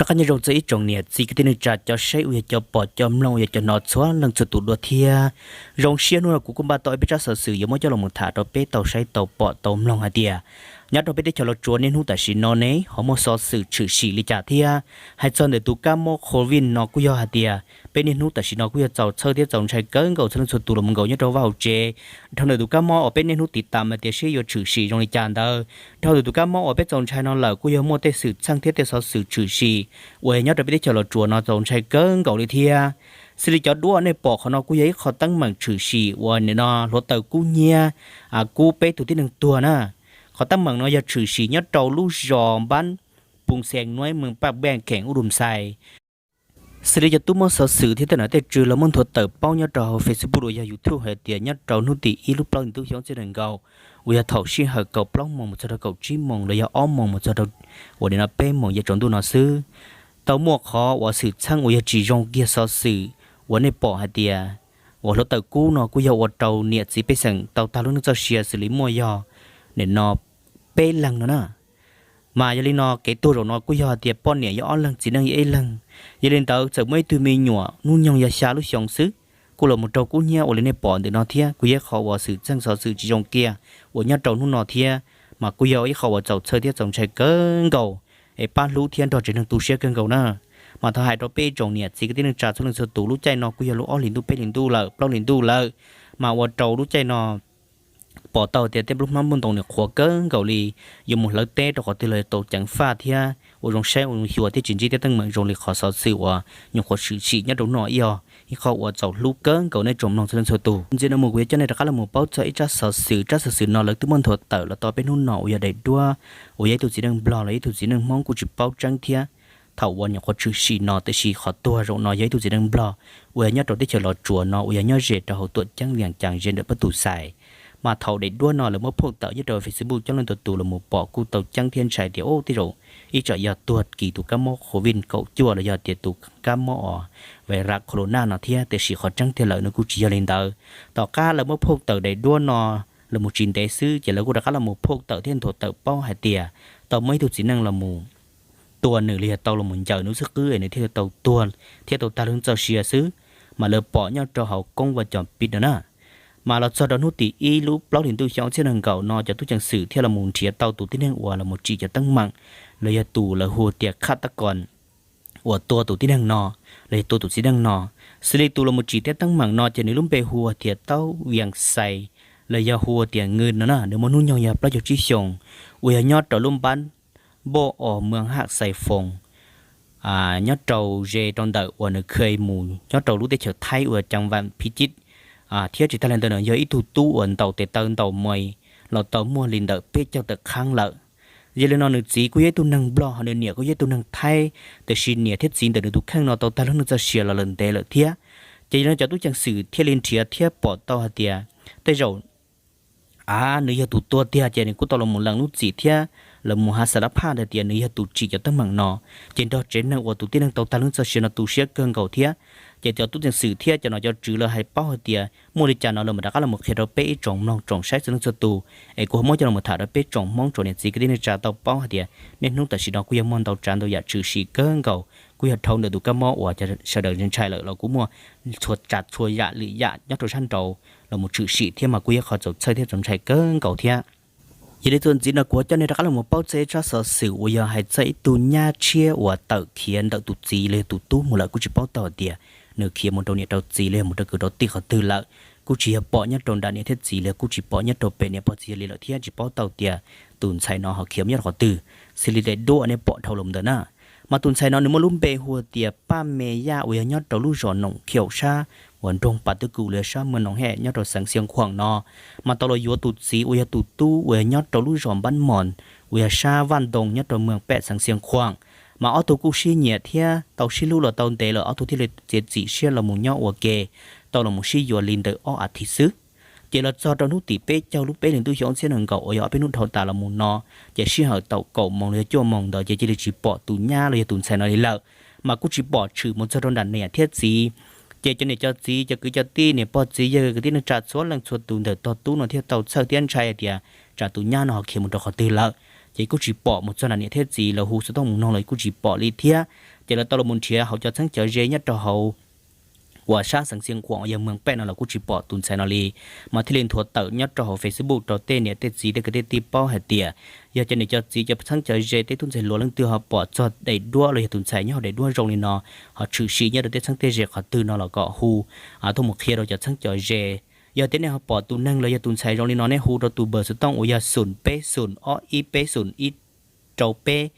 Qhov nyob zoo txog ib tsoom niam txiv kwv tij neej tsa cov saib uas yog cov pom cov mloog uas yog cov hnov txhua leej txhua tus dua thiab. Zoo siab hnub no kuv kuj npaj tau ib peb tsab xov xwm yuav muab coj los mus tham rau peb tau saib tau pom tau mloog hais tias nyob rau peb teb chaws Los Tsuas niaj hnub tam sim no ne ho muaj xov xwm tshwm sim li cas thiab. Hais txog ntawm tus kab mob covid no kuj yog hais tias peb niaj hnub tam sim no kuj yog txaus txhawj thiab txaus ntshai kawg nkaus txhua leej txhua tus los mus nkaum nyob rau vaj hauv tsev. Dhau ntawm tus kab mob uas peb niaj hnub tiv tam hais tias seb yuav tshwm sim zoo li cas ntawd, dhau ntawm tus kab mob uas peb txaus ntshai no lawm kuj yog muaj tej xwm txheej thiab tej xov xwm tshwm sim uas nyob rau peb teb chaws Los Tsuas no txaus ntshai kawg nkaus li thiab. Xws li cov duab nej pom qhov no kuj yog ib qho teeb meem tshwm sim uas nim no hluav taws kub hnyiab kub peb tus tib neeg tuag na. Qhov teeb meem no yog tshwm sim nyob rau lub zos npab Pus Xees Nuaib, mees Paj Npeej, kheem Ub Dum Xais. Xws li cov tub muab xov xwm thiab tej nom tej tswv los muab nthuav tawm paub nyob rau hauv Facebook uas yog YouTube hais tias nyob rau hnub tim ib lub plaub hlis ntuj xyoo ob txhiab nees nkaum uas yog thaum sij hawm kaum plaub moos mus txog rau kaum tsib moos los yog ob moos mus txog rau uas nim no peb moos yav tsaus ntuj no xwb, tau muaj qhov uas xwm txheej uas yog tsis zoo kiag xov xwm uas nej pom hais tias uas hluav taws kub no kuj yog ua rau niam txiv pej xeem tau tag lub neej txoj sia xws li muaj yog nim no peb leeg no na. Mas yog li no kev tuag zaum no kuj yog hais tias poj niam yog ob leeg, txiv neej yog ib leeg. Yog li ntawd txawm muaj ib tug me nyuam hnub nyoog yog xya lub xyoo xwb kuj los mus raug kub hnyiab ua li nej pom ntawm no thiab kuj yog ib qho uas xwm txheej xov xwm tsis zoo kiag uas nyob rau hnub no thiab. Mas kuj yog ib qho uas txaus txhawj thiab txaus ntshai kawg nkaus es pab hlub thiab nrog tsev neeg tu siab kawg nkaus na. Mas thov hais rau peb tsoom niam txiv kwv tij neej tsa txhua leej txhua tus, lub caij no kuj yog lub ob hlis ntuj, peb hlis ntuj lawm, plaub hlis ntuj lawm, mas ua rau lub caij no pom tau tias tej nplooj hmab nplooj ntoo nws qhuav kawg nkaus li, yuav mus hlawv teb rau qhov twg los tau ceev faj thiab ua zoo saib ua zoo xyuas thiab tsis ntsib tej teeb meem zoo li qhov xov xwm uas nyuam qhuav tshwm sim nyob rau no ib yog ib qho uas txaus hlub kawg nkaus nej tsoom mloog txhua leej txhua tus. Ntxiv no mus kuv yuav coj nej rov qab los mus paub txog ib tsab xov xwm, tsab xov xwm no lawv twb muab nthuav tawm los tau peb hnub no uas yog daim duab uas yog ib tug txiv neej Nplog los yog ib tug txiv neej Hmoob kuj tsis paub tseeb thiab. Thaum uas nyuam qhuav tshwm sim no tiam sis qhov tuag zaum no yog ib tug txiv neej Nplog uas yog nyob rau teb chaws Los Tsuas no uas yog nyob ze rau hauv tuam ceeb Vias Cas ze ntawm Pab Tus Xais. Mas thaum daim duab no lawv muab phauj tawm nyob rau Facebook coob leej ntau tus los mus pom kuj tau ceeb thiab ntshai tias ub tej zaum ib tsam yog tuag kis tus kab mob covid kaum cuaj los yog tias tus kab mob os vais ras corona no thiab, tiam sis qhov tseeb tiag lawm nws kuj tsis yog li ntawd. Tom qab lawv muab phauj tawm daim duab no los mus tsis ntev xwb ces lawv kuj rov qab los mus phauj tawm thiab nthuav tawm paub hais tias tau muaj ib tug txiv neej los mus tua nws los yog tau los mus ncaws nws xwb qwb es nws thiaj tau tuag thiab tau tag lub neej txoj sia xwb. Mas lawv pom nyob rau hauv koob Vaj Cos Pij no na. Mas los txog rau hnub tim ib lub plaub hlis ntuj xyoo ob txhiab nees nkaum no cov tub ceev xwm thiaj los mus nrhiav tau tus tib neeg uas los mus tsim cov teeb meem los yog tus lawv hu tias khaj tab kos uas tua tus tib neeg no los yog tua tus txiv neej no. Xws li tus los mus tsim tej teeb meem no ces nws lub npe hu tias Taub Vias Xais los yog hu tias Nws no na, nws muaj hnub nyoog yog plaub caug tsib xyoos uas yog nyob rau lub npab Npauj Os, mees Haj Xais Foos, nyob rau ze rau ntawm uas nws kheev mus nyob rau lub teb chaws Thaib uas cov Vam Phi Cib, thiab tsis tag li ntawd nws yog ib tug tub uas ntaus tes taw ntaus mais los tau muaj li ntawm peb caug tawm qhaab lawm. Yog li no nws txiv kuj yog ib tug neeg Nplog, nws niam kuj yog ib tug neeg Thaib, tiam sis niam thiab txiv ntawm nws tus kheej no tau tag lub neej txoj sia los lawm ntev lawm thiab. Ces yog li no cov tub ceev xwm thiaj li nrhiav thiab pom tau hais tias tej zaum a nws yog tus tua tiag, ces nws kuj tau los mus lees lub txim thiab los mus has xas lab phaj hais tias nws yog tus tsim cov teeb meem no, ces nrog tsev neeg uas tus tib neeg tau tag lub neej txoj sia no tu siab kawg nkaus thiab. Ces cov tub ceev xwm thiab cov nom cov tswv lawv hais paub hais tias muaj li cas no lawv mam rov qab los mus qhia rau peb ib tsoom mloog tsoom saib txhua leej txhua tus, es kuv ho muab coj los mus tham rau peb tsoom Hmoob tsoom niam txiv kwv tij neej tsa tau paub hais tias niaj hnub tam sim no kuj yog muaj ntau tsav ntau yam tshwm sim kawg nkaus, kuj yog dhau ntawm tus kab mob uas sawv daws ntshai lawm los kuj muaj txhua tsav txhua yam lwm yam nyob rau sab nraud los mus tshwm sim thiab, mas kuj yog qhov txaus txhawj thiab txaus ntshai kawg nkaus thiab. Yog li txuas ntxiv no kuv ho coj nej rov qab los mus paub txog ib tsab xov xwm uas yog hais txog ib tug nyab tshiab uas tawm khiav ntawm tus txiv los yog tus tub mus lawm, kuj tsis paub tau hais tias nws khiav mus rau niam rau txiv los yog mus rau kwv rau tij qhov twg lawm. Kuj tsis yog pom nyob rau nram niam thiab txiv los yog kuj tsis pom nyob rau pem niam pog txiv li lawm thiab tsis paub tau tias tus ntxhais no ho khiav mus nyob rau qhov twg. Xws li daim duab nej pom dhau los ntawd na, mas tus ntxhais no nws muaj lub npe hu tias Paj Me Yaj uas yog nyob rau lub zos Noom Khiaum sab uas nroog Pas Twb Kum los yog sab Moos Noom Hej nyob rau xeev Xiav Khuam no, mas tau los yuav tus txiv uas yog tus tub uas yog nyob rau lub zos Npab Mos uas yog sab Vaj Ntoo nyob rau moos pem xeev Xiav Khuam. Mas ob tug kuj sib nyiam thiab tau sib hlub los tau ntev lawm, ob tug thiaj li txiav txim siab los mus nyob ua ke, tau los mus sib yuav li ntawm ob as thiv xwb. Ces los txog rau hnub tim peb caug lub peb hlis ntuj xyoo ob txhiab nees nkaum uas yog ob peb hnub dhau tas los mus no, ces sij hawm thaum kaum moos los yog cuaj moos ntawd ces cia li tsis pom tus nyab los yog tus ntxhais no li lawm, mas kuj tsis pom tshwm mus txog rau nram niam thiab txiv. Ces cov niam cov txiv, cov kwv cov tij, niam pog txiv yawg kwv tij neej tsa txhua leej txhua tus ntawm tog tub no thiaj tau txhawj thiab ntshai tias tsam tus nyab no ho khiav mus rau qhov twg lawm. Ces kuj tsis pom mus txog nram niam thiab txiv, lawv hu xov tooj mus noog los kuj tsis pom li thiab. ces lawv tau los mus nrhiav hauv cov txheeb cov ze nyob rau hauv uas sab xeev Xiav Khuam uas yog Moos Paj no los kuj tsis pom tus ntxhais no li, mas thiaj li nthuav tawm nyob rau hauv Facebook rau tej niam tej txiv tej kwv tej tij paub hais tias yog cov niam cov txiv cov txheeb cov ze tej tub ntxhais hluas leej twg ho pom txog daim duab los yog tus ntxhais nyob hauv daim duab zoo li no, ho tshwm sim nyob rau tej txheeb tej ze qhov twg no los kom hu tuaj mus qhia rau cov txheeb cov ze. Yog tias nej ho pom tus neeg los yog tus ntxhais zoo li no nej hu rau tus npawb xov tooj uas yog xoom peb xoom ob ib peb xoom ib rau peb,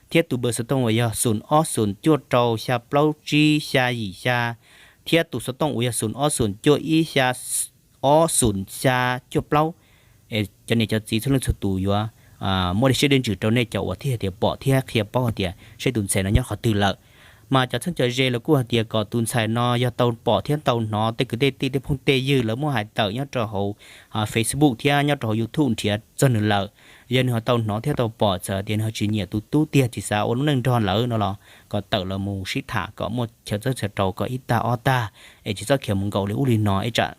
thiab tus npawb xov tooj uas yog xoom ob xoom cuaj rau xya plaub tsib xya yim xya, thiab tus xov tooj uas yog xoom ob xoom cuaj ib xya ob xoom xya cuaj plaub. Cov niam cov txiv txhua leej txhua tus yuav muaj dej siab dej ntsws rau nej cov uas thiaj hais tias pom thiab qhia paub hais tias seb tus ntxhais no nyob qhov twg lawm. Mas cov txheeb cov ze los kuj hais tias kom tus ntxhais no yog tau pom thiab tau hnov tej kwv tej tij tej phooj tej ywg lawv muab hais tawm nyob rau hauv Facebook thiab nyob rau hauv YouTube nrhiav txog nws lawm, yog nws ho tau hnov thiab tau pom txawm tias nws ho tsis nyiam tus tub tiag tsis xav ua lub neej nrog lawv no los kom tawm los mus sib tham kom muaj chaw txawb chaw rau kom ib tag ob tag, es tsis txhob khiav mus nkaum li ub li no ib tsam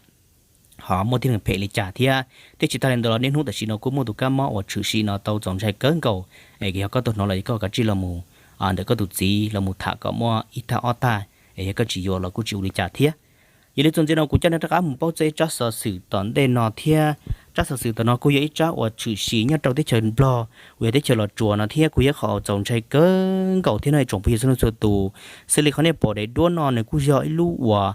ho muaj tib neeg phem li cas thiab. Thiab tsis tas li ntawd los niaj hnub tam sim no kuj muaj tus kab mob uas tshwm sim no tau txaus ntshai kawg nkaus, es yog koj tau hnov los koj kav tsij los mus ntawm koj tus txiv los mus tham kom muaj ib tag ob tag, es yog koj tsis yuav los kuj tsis ua li cas thiab. Yog li txuas ntxiv no kuv coj nej rov qab mus paub txog ib tsab xov xwm tom ntej no thiab. Tsab xov xwm tom no kuj yog ib tsab uas tshwm sim nyob rau teb chaws Nplog uas yog teb chaws Los Tsuas no thiab kuj yog ib qho uas txaus ntshai kawg nkaus thiab no tsoom phooj ywg txhua leej txhua tus. Xws li qhov nej pom daim duab no nws kuj yog ib lub uas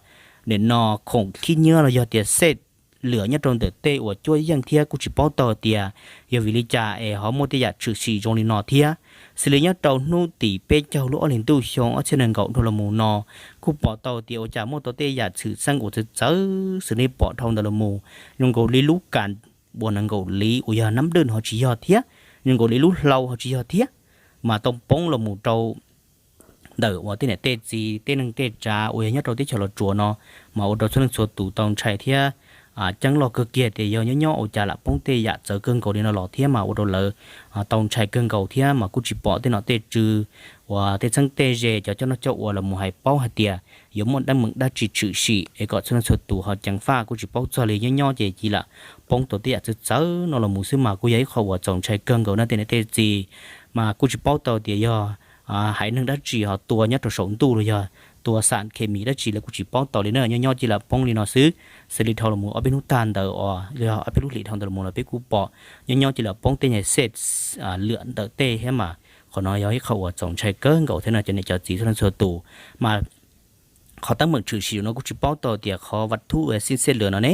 nim no khoom khib nyiab los yog tias xej lwam nyob rau ntawm tej uas cuab yeej thiab kuj tsis paub tau tias yog vim li cas es ho muaj tej yam tshwm sim zoo li no thiab. Xws li nyob rau hnub tim peb caug lub ob hlis ntuj xyoo ob txhiab nees nkaum dhau los mus no, kuj pom tau tias ua cas muaj tau tej yam txhwm xeeb uas txawv txawv xws li pom dhau ntawd los mus, zoo nkaus li lub kas uas nees nkaum li uas yog nab dwj ho tsis yog thiab, zoo nkaus li lub hlau ho tsis yog thiab, mas tau poob los mus rau ntawm uas tej niam tej txiv tej neej tej tsav uas yog nyob rau teb chaws Los Tsuas no, mas ua rau txhua leej txhua tus tau ntshai thiab ceeb loj kawg kiag tias yog nyob nyob ua cas lam poob tej yam txawv kawg nkaus li no los thiab mas ua rau lawv tau ntshai kawg nkaus thiab mas kuj tsis pom tej nom tej tswv uas tej txheeb tej ze cov coj noj coj ua los mus hais paub hais tias yuav muaj teeb meem dab tsi tshwm sim es kom txhua leej txhua tus ho ceev faj kuj tsis paub txog li, nyob nyob ces cia li lam poob tau tej yam txawv txawv no los mus xwb mas kuj yog ib qho uas txaus ntshai kawg nkaus na tej niam tej txiv. Mas kuj tsis paub tau tias yog haiv neeg dab tsi ho tua nyob rau saum ntuj los yog tua xam khes mis dab tsi lawv kuj tsis paub tau li na, nyob nyob cia li lam poob li no xwb. Xws li dhau los mus ob peb hnub tag ntawd os, ob peb lub hlis dhau ntawd los mus los peb kuj pom nyob nyob cia li lam poob tej nyuag xej lwam ntawm tej thiab mas qhov no yog ib qho uas txaus ntshai kawg nkaus thiab no cov niam cov txiv txhua leej txhua tus. Mas qhov teeb meem tshwm sim no kuj tsis paub tau tias qhov vaj thub xij xej lwam no ne,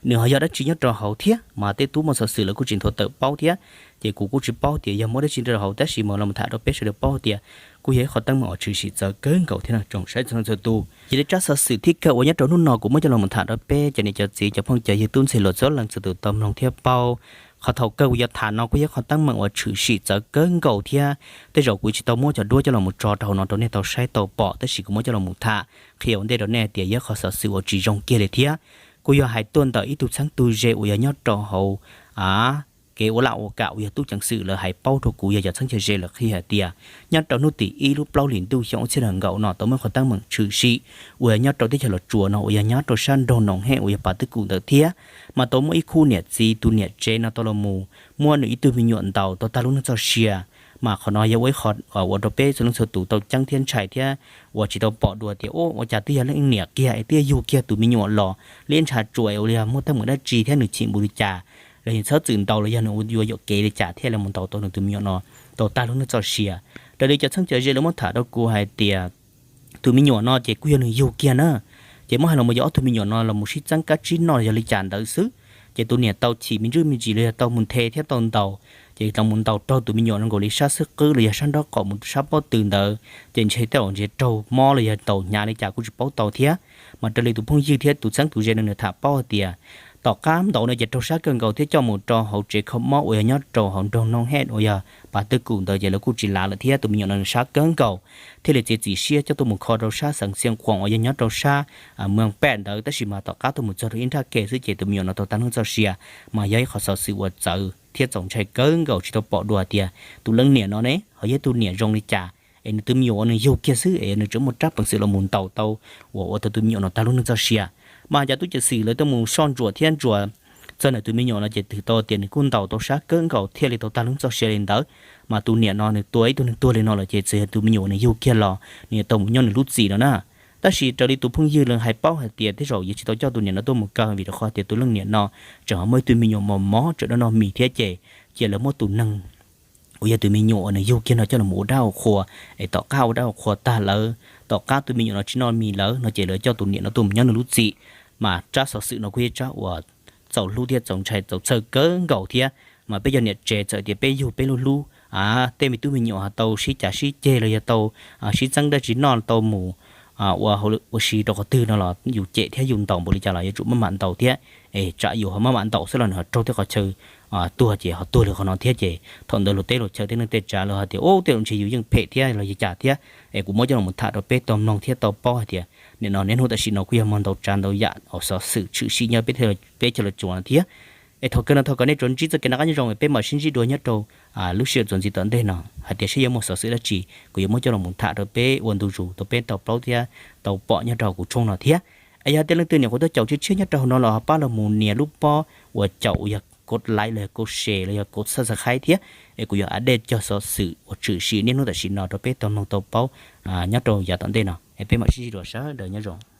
nws ho yog dab tsi nyob rau hauv thiab mas tej tub muaj xov xwm lawv kuj tsis nthuav tawm paub thiab. Ces kuv kuj tsis paub tias yog muaj dab tsi nyob rau hauv tab sis mas los tham rau peb sawv daws paub tias kuj yog ib qho teeb meem uas tshwm sim txawv kawg nkaus thiab no tsoom saib txhua leej txhua tus. Yog li tsab xov xwm thib kawg uas nyob rau hnub no kuv muab coj los mus tham rau peb cov niam cov txiv cov phooj cov ywg tub ntxhais hluas txhua leej txhua tus tau mloog thiab paub. Qhov thaum kawg kuv yuav tham no kuj yog qhov teeb meem uas tshwm sim txawv kawg nkaus thiab tej zaum kuv tsis tau muab cov duab coj los mus tso rau hauv no rau nej tau saib tau pom tab sis kuv muab coj los mus tham qhia ua ntej rau nej tias yog qhov xov xwm uas tsis zoo kiag li thiab. Kuj yog hais tuaj ntawm ib tug txheeb tug ze uas yog nyob rau hauv kev ua laj ua kam uas yog tub ceev xwm lawv hais paub rau kuv yog cov txheeb cov ze lawv qhia hais tias nyob rau hnub tim ib lub plaub hlis ntuj xyoo ob txhiab nees nkaum no tau muaj qhov teeb meem tshwm sim uas yog nyob rau teb chaws Los Tsuas no uas yog nyob rau sab nroog Noom Hej uas yog Pas Twb Kum ntawd thiab mas tau muaj ib khub niam txiv tus niam tsev no tau los mus muab nws ib tug me nyuam ntaus tau tag lub neej txoj sia. Mas qhov no yog ua ib qho ua rau peb txhua leej txhua tus tau ceeb thiab ntshai thiab uas tsis tau pom dua tias ua cas twb yog leej niam kiag es twb yug kiag tus me nyuam los li ntshav tsuas es ua li yog muaj teeb meem dab tsi thiab nws chim npaum li cas los yog txhob txwm ntaus los yog nws yuav yuam kev li cas thiaj li mus ntaus tau nws tus me nyuam no tau tag lub neej txoj sia. Raws li cov txheeb cov ze lawv muab tham rau kuv hais tias tus me nyuam no ces kuj yog nws yug kiag na. Ces muab hais los yog ob tug me nyuam no los sib txeeb kab tsib noj los yog li cas ntawd xwb, ces tus niam tau chim me ntsuj me ntsis los yog tau mus nthe thiab tau ntaus, ces tau mus ntaus raug tus me nyuam no nkaus li sab xwb qwb los yog sab nraub qaum mus sab pob tw ntawd, ces ntshe tej zaum ntshe raug mob los yog ntaus hnyav li cas kuj tsis paub tau thiab. Mas raws li tus phooj ywg thiab tus txheeb tus ze no nws tham paub hais tias tom qab ntaus no ces raug sab kawg nkaus thiab coj mus rau hauv tsev kho mob uas yog nyob rau hauv nroog Noom Hej uas yog Pas Twb Kum ntawd ces lawv kuj tsis lav lawm thiab tus me nyuam no nws sab kawg nkaus thiaj li txiav txim siab coj tuaj mus kho rau sab xeev Xiav Khuam uas yog nyob rau sab Moos Paj ntawd tab sis mas tom qab tuaj mus txog rau ib nrab ke xwb ces tus me nyuam no tau tag lub neej txoj sia. Mas yog ib qho xov xwm uas txawv thiab txaus ntshai kawg nkaus tsis tau pom dua tias tus leej niam no ne ho yog tus niam zoo li cas es nws tus me nyuam uas nws yug kiag xwb es nws tseem muaj rab peev xwm los mus ntaus tau uas ua tau tus me nyuam no tag lub neej txoj sia. Mas cov tub ceev xwm lawv tuaj mus soj ntsuam thiab ntsuas txog ntawm tus me nyuam no ces twb tau tias nws kuj ntaus tau sab kawg nkaus thiaj li tau tag lub txoj sia li ntawd. Mas tus niam no nws tua ib tug neeg tuag li no lawm ces txawm yog tus me nyuam nws yug kiag los nws yuav tau mus nyob nws lub txim no na. Tab sis raws li tus phooj ywg lawv hais paub hais tias tej zaum yuav tsis tau coj tus niam no tuaj mus kaw vim rau qhov tias tus leej niam no tseem ho muaj ib tug me nyuam mos mos tsam noj mov mis thiab ces, ces lawv muab tus neeg uas yog tus me nyuam uas nws yug kiag no coj los ua dab ua qhua, es tom qab ua dab ua qhua tag lawm, tom qab tus me nyuam no tsis noj mis lawm no ces lawv coj tus niam no tuaj mus nyob nws lub txim. Mas tsab xov xwm no kuj yog tsab uas txaus hlub thiab txaus ntshai txaus txhawj kawg nkaus thiab. Mas peb cov niam tsev txawm tias peb yug peb lub hlub, tej me tub me nyuam ho tau sib cav sib ceg los yog tau sib txeeb dab tsi noj tau mus ua si rau qhov twg no los yus cem thiab yus ntaus npaum li cas los yuav tsum maj mam ntaus thiab. Es tsam yus ho maj mam ntaus xwb los nws ho raug tej qhov chaw tuag ces ho tuag li qhov no thiab ces thaum ntawd luag teb luag chaw tej neej tej tsav lawv hais tias, u, tej zaum ntshe yus yeej phem thiab los yog cas thiab. Es kuv muab coj los tham rau peb tau mloog thiab tau paub hais tias nim no niaj hnub tam sim no kuj yog muaj ntau tsav ntau yam uas xov xwm tshwm sim nyob peb chaw Los Tsuas no thiab. Es thaum kawg no thov kom nej tsuas ntsib txoj kev noj qab nyob zoo, peb mam sib ntsib dua nyob rau lub sij hawm txuas ntxiv tom ntej no hais tias seb yuav muaj xov xwm dab tsi kuv yuav muab coj los tham rau peb ua ntu zus rau peb tau paub thiab tau pom nyob rau kuv tshooj no thiab. Es yog tej leej twg nias kuv tuaj caum tshiab tshiab nyob rau hauv no los ho pab los mus nias lub pob uas caum uas yog kov like los yog kov share los yog kov subscribe thiab, es kuv yuav update cov xov xwm uas tshwm sim niaj hnub tam sim no rau peb tau mloog tau paub nyob rau yav tom ntej no. Es peb mam sib ntsib dua, sawv daws nyob zoo.